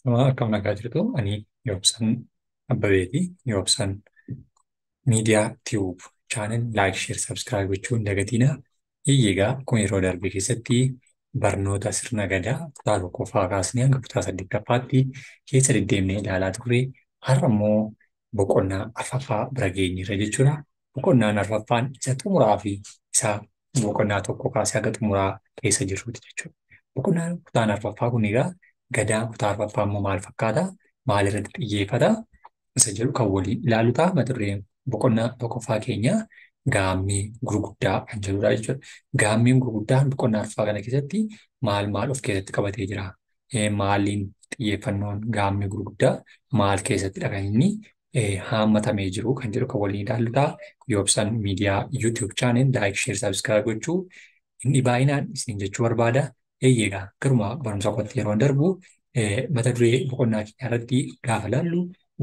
Akkam nagaa jirtu, ani Yoobsan Abbabeeti. Yoobsan Miidiyaa Tube channel like, share, subscribe gochuu hin dagatinaa. Egaa akkuma yeroo darbe keessatti barnoota sirna gadaa kutaa tokkoffaa kaasnee hanga kutaa saddeettaffaatti keessa deddeemnee ilaalaa turre, har'a immoo boqonnaa arfaffaa bira geenyeerra jechuudha. Boqonnaan arfaffaan isa xumuraa fi isa boqonnaa tokko kaasee hanga xumuraa keessa jirruuti jechuudha. Boqonnaan kutaan arfaffaa kun egaa gadaa kutaa arfaffaa immoo maal fakkaata? Maal irratti xiyyeeffata? Isa jedhu kan waliin ilaalu ta'a. Mata dureen boqonnaa tokkoffaa keenya gaammee gurguddaa kan jedhudha jechuudha. Gaammeen gurguddaan boqonnaa arfaffaa kana keessatti maal maal of keessatti qabatee jira? Maaliin xiyyeeffannoon gaammee gurguddaa maal keessattidha kan inni haammatamee jiru kan jedhu kan waliin ilaallu ta'a. Yoobsan Miidiyaa YouTube channel like, share, subscribe gochuu inni baay'inaan isin jechuu barbaada. Egaa garuma barumsa kootti yeroo darbu, mata duree boqonnaa keenya irratti gaafa ilaallu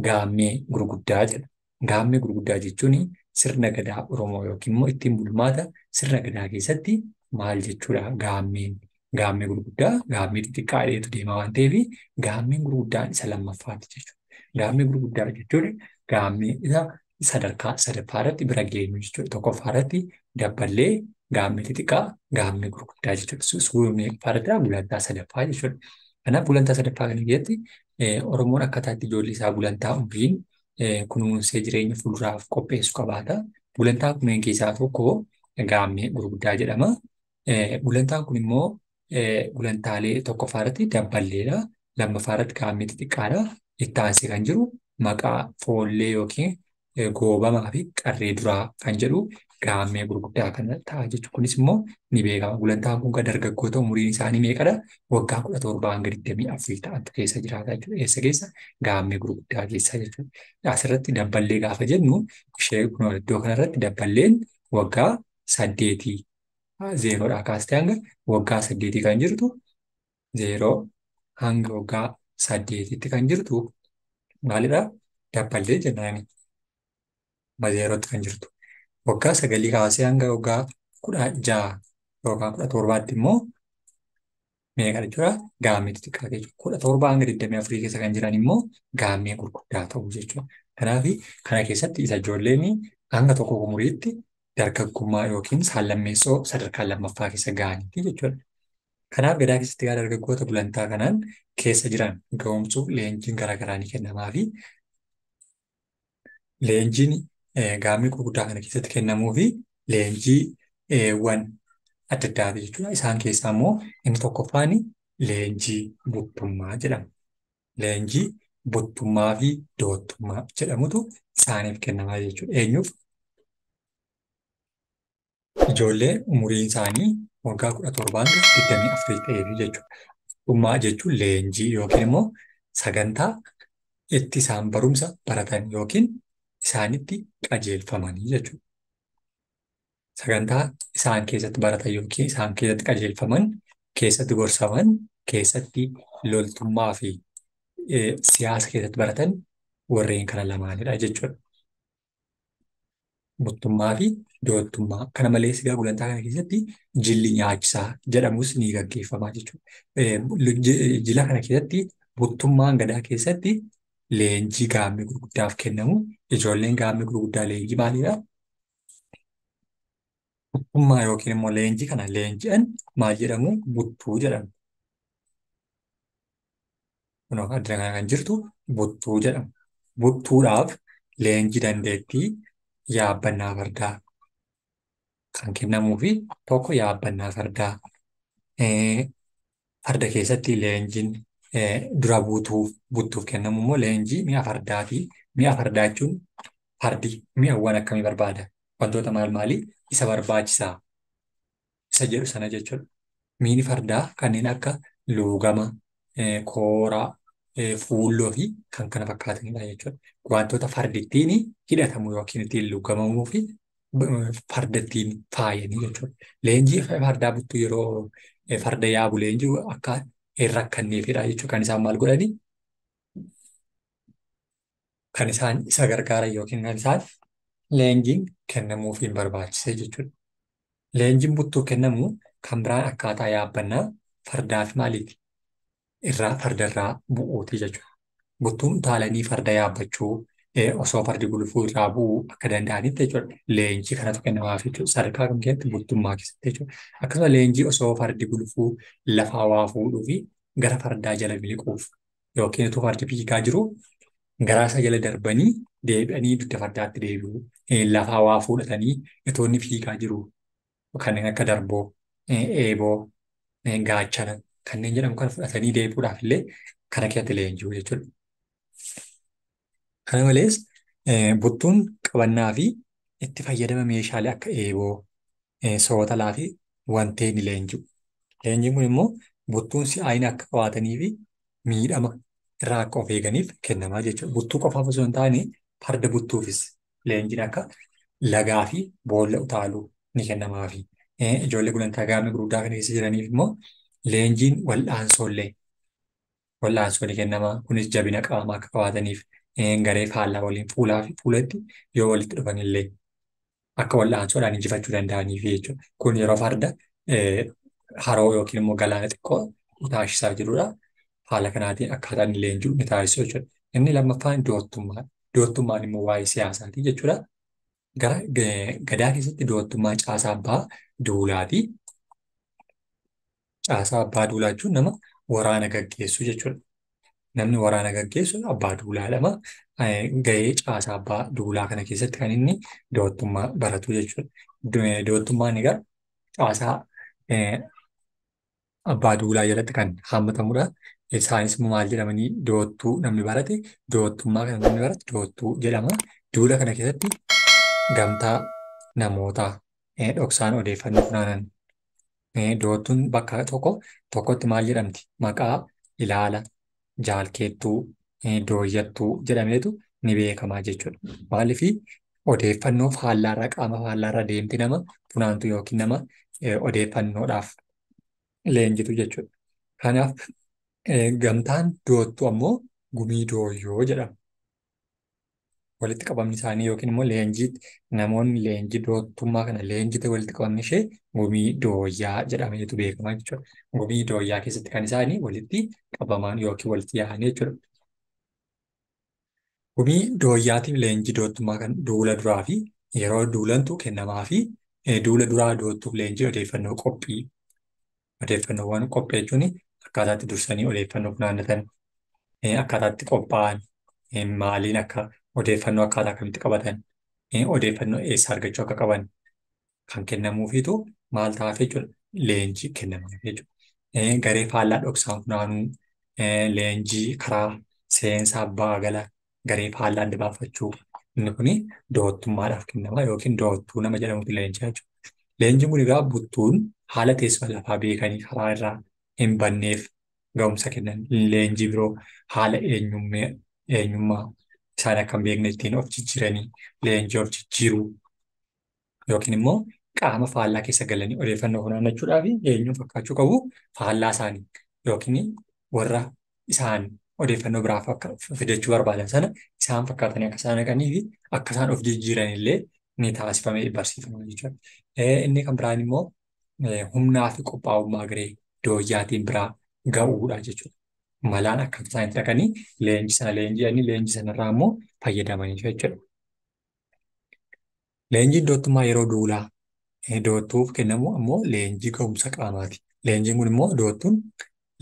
gaammee gurguddaa jedha. Gaammee gurguddaa jechuun sirna gadaa Oromoo yookiin immoo ittiin bulmaata sirna gadaa keessatti maal jechuudha gaammeen? Gaammee gurguddaa, gaammee xixiqqaa dheetu deema waan ta'eef, gaammeen gurguddaan isa lammaffaati jechuudha. Gaammee gurguddaa jechuun gaammee isa sadarkaa sadaffaa irratti bira geenyu jechuudha. Tokkoffaa irratti dabballee, gaammee xixiqqaa, gaammee gurguddaa jechuudha. Suuraa meeqaffaa irratti? Gulantaa sadaffaa jechuudha. Kanaaf gulantaa sadaffaa kana keessatti Oromoon akkaataa itti ijoollee isaa gulantaa umriin kunuunsee jireenya fuulduraaf qopheessu qabaata. Gulantaa kunneen keessaa tokko gaammee gurguddaa jedhama. Gulantaan kun immoo gulantaalee tokkoffaa irratti dabballeedha. Lammaffaa irratti gaammee xixiqqaadha. Itti aansee kan jiru maqaa foollee yookiin goobamaa fi qarree duraa kan jedhu gaammee gurguddaa kana ta'a jechuudha. Kunis immoo ni beekama. Gulantaan kun kan dargaggoota umuriin isaanii meeqadha? Waggaa 17 hanga 24 ta'antu keessa jiraata jechuudha. Eessa keessa? Gaammee gurguddaa keessa jechuudha. Asirratti dabballee gaafa jennu, ishee kun iddoo kanarratti dabballeen waggaa 8, 0dhaa kaastee hanga waggaa 8 kan jirtu, 0 hanga waggaa 8tti kan jirtu maalidha? Dabballee jennaani. 0tti kan jirtu. Waggaa 9 kaasee hanga waggaa 16 yookaan 17tti immoo meeqa jechuudha? Gaammee xixiqqaa jechuudha. 17 hanga 24 keessa kan jiran immoo gaammee gurguddaa ta'u jechuudha. Kanaaf kana keessatti isa ijoolleen hanga tokko umuriitti dargaggummaa yookiin saallammeessoo sadarkaa lammaffaa keessa ga'aniiti jechuudha. Kanaaf gadaa keessatti egaa dargaggoota gulantaa kanaan keessa jiran ga'oomsuuf leenjiin garaagaraa ni kennamaa fi leenjiin gaammee gurguddaa kana keessatti kennamuu fi leenjiiwwan adda addaati jechuudha. Isaan keessaa immoo inni tokkoffaan leenjii buttummaa jedhama. Leenjii buttummaa fi doottummaa jedhamutu isaaniif kennamaa jechuudha. Eenyuuf? Ijoollee umuriin isaanii waggaa 17 hanga 24 ta'eef jechuudha. Buttummaa jechuun leenjii yookiin immoo sagantaa itti isaan barumsa baratan yookiin isaanitti qajeelfamanii jechuudha. Sagantaa isaan keessatti baratan yookiin isaan keessatti qajeelfaman, keessatti gorsaman, keessatti loltummaa fi siyaasa keessatti baratan warreen kana lamaanidha jechuudha. Buttummaa fi doottummaa. Kana malees egaa gulantaa kana keessatti jilli nyaachisaa jedhamus ni gaggeeffama jechuudha. Jila kana keessatti buttummaan gadaa keessatti leenjii gaammee gurguddaaf kennamu. Ijoolleen gaammee gurguddaa leenjii maalidha? Buttummaa yookiin immoo leenjii kana leenji'an maal jedhamu? Buttuu jedhamu. Kunoo addana kana kan jirtu buttuu jedhamu. Buttuudhaaf leenjii dandeettii yaabbannaa fardaa kan kennamuu fi tokko yaabbannaa fardaa, farda keessatti leenjiin dura buutuuf buttuuf kennamu immoo leenjii mi'a fardaati. Mi'a fardaa jechuun fardi mi'awwan akkamii barbaada? Wantoota maal maalii isa barbaachisaa? Isa jedhu sana jechuudha. Miini fardaa kanneen akka luugama, kooraa, fuulloo fi kan kana fakkaatanidha jechuudha. Wantoota fardi ittiin hidhatamu yookiin ittiin luugamamuu fi farda ittiin faayanii jechuudha. Leenjii fardaa buttuu yeroo farda yaabu leenjii akka hin rakkanneefidha jechuudha. Kan isaan maal godhani? Kan isaan isa gargaaran yookiin kan isaan leenjiin kennamuuf hin barbaachise jechuudha. Leenjiin buttuu kennamu kan biraan akkaataa yaabbannaa fardaa fi maaliiti? irraa fardarraa bu'uuti jechuudha. Buttuun utaalanii farda yaabbachuu osoo fardi gulufuu irraa bu'uu akka danda'anitti jechuudha. Leenjii kanatu kennamaaf jechuudha. Sadarkaa kam keessatti buttummaa keessatti jechuudha. Akkasuma leenjii osoo fardi gulufuu lafaa waa fuudhuu fi gara fardaa jala miliquuf yookiin utuu fardi fiigaa jiru garaa isaa jala darbanii deebi'anii dugda fardaatti deebi'u. Lafaa waa fuudhatanii itoo inni fiigaa jiru kanneen akka darboo, eeboo, gaachana kanneen jedhamu kana fudhatanii deebi'uudhaaf illee kana keessatti leenji'u jechuudha. Kana malees buttuun qabannaa fi itti fayyadama meeshaalee akka eeboo, sootalaa fi wantee ni leenji'u. Leenjiin kun immoo buttuun si'aayina akka qabaatanii fi miidhama irraa akka of eeganiif kennamaa jechuudha. Buttuu qofaaf osoo hin taane farda buttuufis leenjiin akka lagaa fi boolla utaaluu ni kennamaafi. Ijoollee gulantaa gaammee gurguddaa kana keessa jiraniif immoo leenjiin wal'aansoollee wal'aansoo ni kennama. Kunis jabina qaamaa akka qabaataniif garee faallaa waliin fuulaa fi fuulatti yoo walitti dhufan illee akka wal'aansoodhaan injifachuu danda'aniif jechuudha. Kun yeroo farda haroo yookiin immoo galaana xiqqoo utaashisaa jirudha. Haala kanaatiin akkaataa inni leenji'u ni taasisu jechuudha. Inni lammaffaan doottummaadha. Doottummaan immoo waa'ee siyaasaati jechuudha. Gara gadaa keessatti doottummaa caasaa abbaa duulaati. Caasaa abbaa duulaa jechuun nama waraana gaggeessu jechuudha. Namni waraana gaggeessu abbaa duulaa jedhama. Gahee caasaa abbaa duulaa kana keessatti kan inni doottummaa baratu jechuudha. Doottummaan egaa caasaa abbaa duulaa jalatti kan haammatamudha. Isaanis immoo maal jedhamanii doottuu namni barate doottummaa kana namni barate doottuu jedhama. Duula kana keessatti gamtaa namootaa dhoksaan odeeffannoo funaanan doottuun bakka tokko tokkotti maal jedhamti? Maqaa ilaala, jaalkeettuu, dooyyattuu jedhameetu ni beekamaa jechuudha. Maaliif odeeffannoo faallaarraa qaama faallaarraa deemti nama funaantu yookiin nama odeeffannoodhaaf leenjitu jechuudha. Kanaaf gamtaan doottuu ammoo gumii dooyyoo jedhama. Walitti qabamni isaanii yookiin immoo leenjii namoonni leenjii doottummaa kana leenjite walitti qabamni ishee gumii dooyyaa jedhameetu beekama jechuudha. Gumii dooyyaa keessatti kan isaanii walitti qabaman yookiin walitti yaa'an jechuudha. Gumii dooyyaatiif leenjii doottummaa kan duula duraa fi yeroo duulantu kennamaa fi duula duraa doottuuf leenjii odeeffannoo qophii. Odeeffannoowwan qophii jechuun akkaataatti dursanii odeeffannoo funaannatan, akkaataatti qophaa'an, maaliin akka odeeffannoo akkaataa kamitti qabatan, odeeffannoo eessa argachuu akka qaban kan kennamuufiitu maal ta'aaf jechuudha. Leenjii kennamaaf jechuudha. Garee faallaa dhoksaan funaanuu, leenjii karaa seensaa abbaa gala garee faallaa adda baafachuu. Inni kuni doottummaadhaaf kennama yookiin doottuu nama jedhamutu leenjii jechuudha. Leenjiin kun egaa buttuun haala teessuma lafaa beekanii karaa irraa hin banneef ga'umsa kennan. Leenjii biroo haala eenyummaa isaan akka hin beekne ittiin of jijjiiranii leenjii of jijjiiruu yookiin immoo qaama faallaa keessa galanii odeeffannoo funaannachuudhaaf eenyuun fakkaachuu qabu faallaa isaanii yookiin warra isaan odeeffannoo biraaf akka fidachuu barbaadan sana isaan fakkaatanii akka isaan dhaqanii fi akka isaan of jijjiiran illee ni taasifamee barsiifama jechuudha. Inni kan biraan immoo humnaa fi qophaa'ummaa garee dooyyaatiin biraa ga'uudha jechuudha. Malaan akka isaan itti dhaqanii leenjii sana leenji'anii leenjii sanarraa immoo fayyadamanii jechuudha. Leenjiin doottummaa yeroo duulaa doottuuf kennamu ammoo leenjii ga'umsa qaamaati. Leenjiin kun immoo doottuun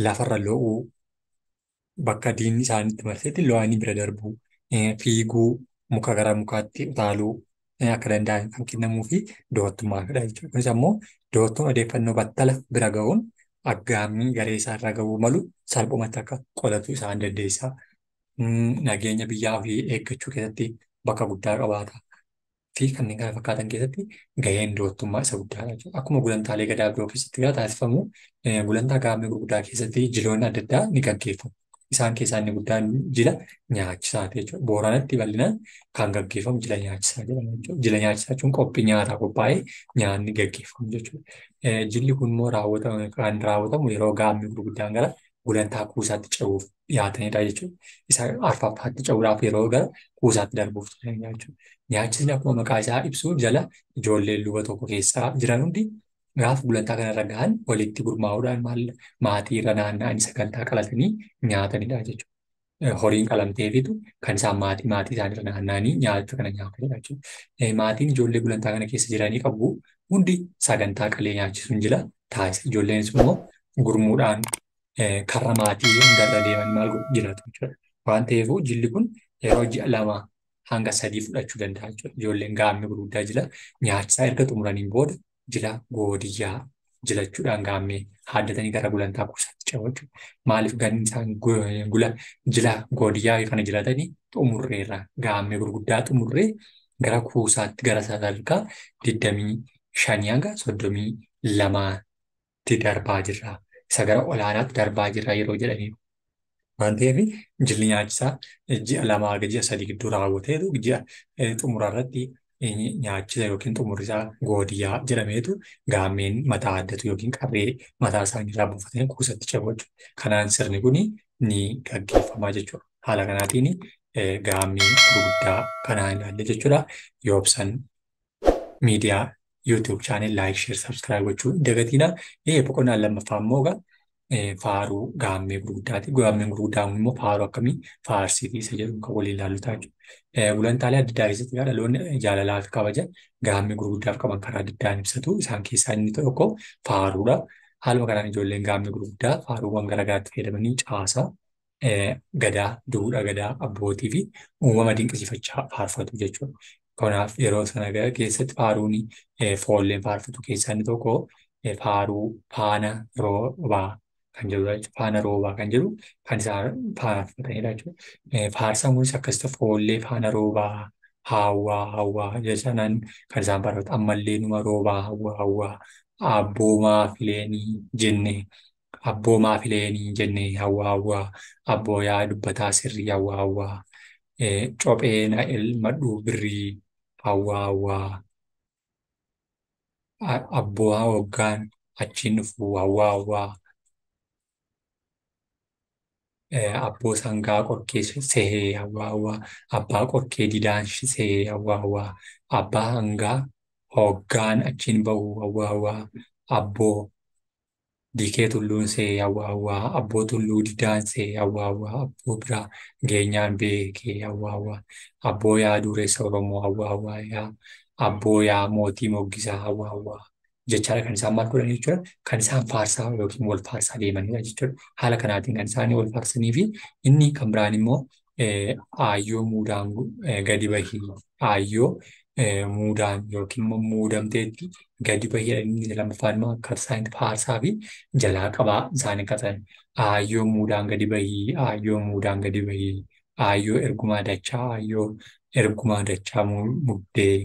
lafarra lo'uu, bakka diinni isaanitti marsetti lo'anii bira darbuu, fiiguu, muka gara mukaatti utaaluu akka danda'an kan kennamuu fi doottummaafidha jechuudha. Kunis ammoo doottuun odeeffannoo battala bira ga'uun aggaammii garee isaarra ga'uu malu salphumatti akka qolatu isaan dandeessisa. Nageenya biyyaa ofii eeggachuu keessatti bakka guddaa qabaata. Fi kanneen kana fakkaatan keessatti gaheen doottummaa isa guddaadha jechuudha. Akkuma gulantaalee gadaa biroo keessatti gaa taasifamu gulantaa gaammee gurguddaa keessatti jiloonni adda addaa ni gaggeeffamu. Isaan keessaa inni guddaan jila nyaachisaati jechuudha. Booranatti bal'inaan kan gaggeeffamu jila nyaachisaa jedhama jechuudha. Jila nyaachisaa jechuun qophii nyaataa qophaa'ee nyaanni gaggeeffamu jechuudha. Jilli kun immoo kan raawwatamu yeroo gaammee gurguddaan gara gulantaa kuusaatti ce'uuf dhiyaatanidha jechuudha. Isa arfaffaatti ce'uudhaaf yeroo gara kuusaatti darbuuf turanidha jechuudha. Nyaachisni akkuma maqaa isaa ibsu jala ijoolleen luba tokko keessaa jiran hundi Gaafa gulantaa kanarra gahan walitti gurmaa'uudhaan maal maatii irra naanna'anii sagantaa qalatanii nyaatanidha jechuudha. Horiin qalamteefitu kan isaan maatii maatii isaanii irra naanna'anii nyaachuu kana nyaatanidha jechuudha. Maatiin ijoollee gulantaa kana keessa jiranii qabu hundi sagantaa qalee nyaachisuun jila taasisa. Ijoolleenis immoo gurmuudhaan karra maatii hundarra deeman maal godhu jiraatu jechuudha. Waan ta'eef jilli kun yeroo ji'a 2 hanga 3 fudhachuu danda'a jechuudha. Ijoolleen gaammee gurguddaa jila nyaachisaa erga xumuraniin booda jila goodiyyaa jilachuudhaan gaammee haaddatanii gara gulantaa kuusaatti ce'u jechuudha. Maaliif ganni isaan gula jila goodiyyaa kana jilatanii xumurreerra gaammee gurguddaa xumurree gara kuusaatti gara sadarkaa 25 hanga 32tti darbaa jirra. Isa gara olaanaatti darbaa jirra yeroo jedhanii. Waan ta'eef jilli nyaachisaa ji'a 2 hanga ji'a 3 gidduu raawwateetu ji'a xumura irratti nyaachisa yookiin xumurri isaa goodiyyaa jedhameetu gaammeen mataa addatu yookiin qarree mataa isaanii irraa buufatanii kuusatti ce'u jechuudha. Kanaan sirni kun ni gaggeeffama jechuudha. Haala kanaatiin gaammee gurguddaa kanaan ilaalle jechuudha. Yoobsan miidiyaa YouTube channel like, share, subscribe gochuu hin dagatinaa. Boqonnaan lammaffaa immoo egaa faaruu gaammee gurguddaati. Gaammeen gurguddaan immoo faaruu akkamii faarsiitii isa jedhu kan waliin ilaallu ta'a jechuudha. Gulantaalee adda addaa keessatti egaa dhaloonni jaalalaa fi kabaja gaammee gurguddaaf qaban karaa adda addaan ibsatu. Isaan keessaa inni tokko faaruudha. Haaluma kanaan ijoolleen gaammee gurguddaa faaruuwwan garaa garaatti fayyadamanii caasaa gadaa, duudhaa gadaa, abbootii fi uumama dinqisiifachaa faarfatu jechuudha. Kanaaf yeroo sana keessatti faaruun foolleen faarfatu keessaa inni tokko faaruu faana roobaa kan jedhudha jechuudha. Faana roobaa kan jedhu kan isaan faarfatanidha jechuudha. Faarsaan kunis akkasitti foollee faana roobaa hawwaa hawwaa jechaanaan kan isaan faarfatu ammallee numa roobaa hawwaa hawwaa abboomaa fileenii jenne abboomaa fileenii jenne hawwaa hawwaa abboo yaa dubbataa sirrii hawwaa hawwaa cophee na elmadhu birrii hawwaa hawwaa abboo hoggaan achiin dhufu hawwaa hawwaa abboo sangaa qorkee sehee hawwaa hawwaa abbaa qorkee didaan sehee hawwaa hawwaa abbaa hangaa hoggaan achiin bahu hawwaa hawwaa abboo dikee tulluun sehee hawwaa hawwaa abboo tulluu didaan sehee hawwaa hawwaa abboo biraa geenyaan beekee hawwaa hawwaa abboo yaa dureessa Oromoo hawwaa hawwaa yaa abboo yaa mootii moggisaa hawwaa hawwaa jechaadha kan isaan maal godhan jechuudha. Kan isaan faarsaa yookiin wal faarsaa deemanidha jechuudha. Haala kanaatiin kan isaan wal faarsanii fi inni kan biraan immoo aayyoo muudaan gadi bahii aayyoo muudaan yookiin immoo muudamteetti gadi bahii inni lammaffaan immoo akka isaan faarsaa fi jalaa qabaa isaanii qaban aayyoo muudaan gadi bahii aayyoo muudaan gadi bahii aayyoo ergumaa dachaa aayyoo ergumaa dachaa muddee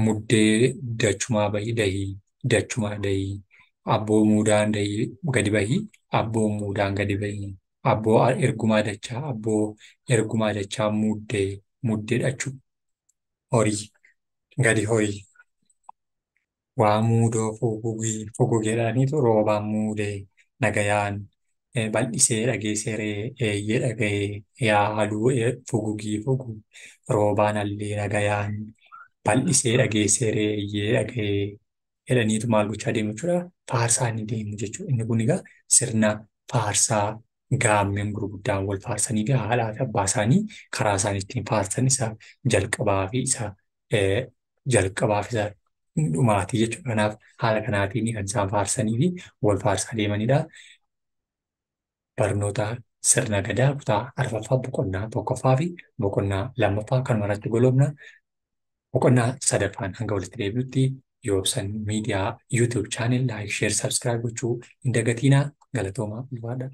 muddee dachumaa bahii dahii dachumaa dahii abboo muudaan dahii gadi bahii abboo muudaan gadi bahii abboo ergumaa dachaa abboo ergumaa dachaa muddee muddee dhachuu horii gadi horii waa muudoo fugugii fugugeedhaaniitu roobaan muudee nagayaan bal'isee dhageessee eeyyee dhaga'ee yaa haluu fugugii fugu roobaan allee nagayaan bal'isee dhageessee eeyyee dhaga'ee jedhaniitu maal gochaa deemu jechuudha. Faarsaa ni deemu jechuudha. Inni kun egaa sirna faarsaa gaammeen gurguddaan wal faarsanii fi haadhaa fi abbaa isaanii karaa isaan ittiin faarsan isa jalqabaa fi isa jalqabaa fi isa dhumaatii jechuudha. Kanaaf haala kanaatiin kan isaan faarsanii fi wal faarsaa deemanidha. Barnoota sirna gadaa kutaa arfaffaa boqonnaa tokkoffaa fi boqonnaa lammaffaa kanuma irratti goolabna. Boqonnaa sadaffaan hanga walitti deebi'utti Yoobsan miidiyaa YouTube channel like, share, subscribe gochuu hin dagatinaa. Galatoomaa ulfaadha.